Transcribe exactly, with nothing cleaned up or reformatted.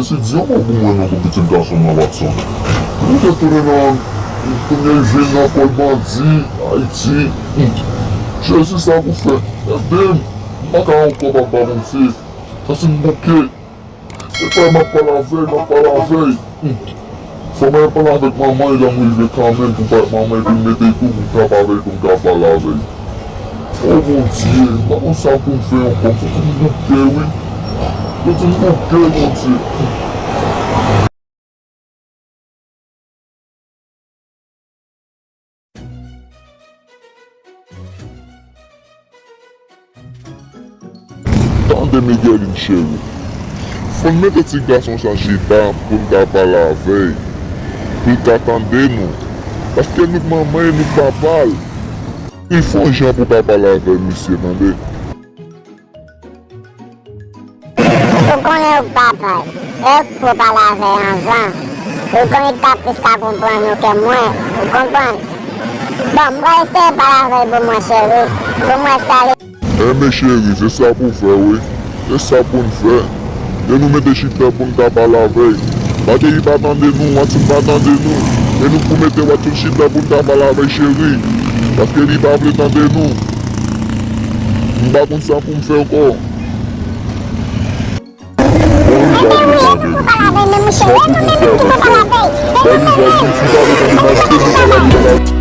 Ti di yon mo pou mwen non pou pitit gason m nan, Watson. Ou te tounen nan, kounye a vin nan kòl bandi, Ayiti. Hmm. Jezi, sa pou fè. Ede m. M pa ka ankò, papa Bondye. Santi m bouke. Se pa m ap pale avè l, m ap pale avè l. Hmm. Fò mwen pale avèk manman l, lè m rive kanmenm, pou m pale ak manman l, epi m mete l tou, pou m ka pale, pou m ka pale avè l. O Bondye, m pa konn sa pou m fè ankò, m santi m bouke, wi. M santi m bouke, Bondye. Tande, Miguelin cheri, fò n mete ti gason sa chita pou n ka pale avè l, pou l ka tande nou, paske nou k manman l, nou k papa l. Li fè yon jan pou w ka pale avè l, mesye, tande. Ou konnen ou k papa l, e ou k pou pale avè l anvan. Ou konnen li ka plis ka konprann ou ke mwen, ou konprann? Bon, m pral eseye pale avè l pou mwen, cheri, pou m wè sa li. Enben cheri, se sa pou w fè, wi. Se sa pou n fè. Lè nou mete chita pou n ka pale avè l. Paske li pa tande nou, Watson pa tande nou. E nou pou mete Watson chita pou n ka pale avè l, cheri. Paske li pa vle tande nou. M pa konn sa pou m fè ankò. Bon, li pa vle tande nou, cheri. Sa pou nou fè, Watson? Ba li vag, si pa vle tande, n ap tande nou, ba li vag.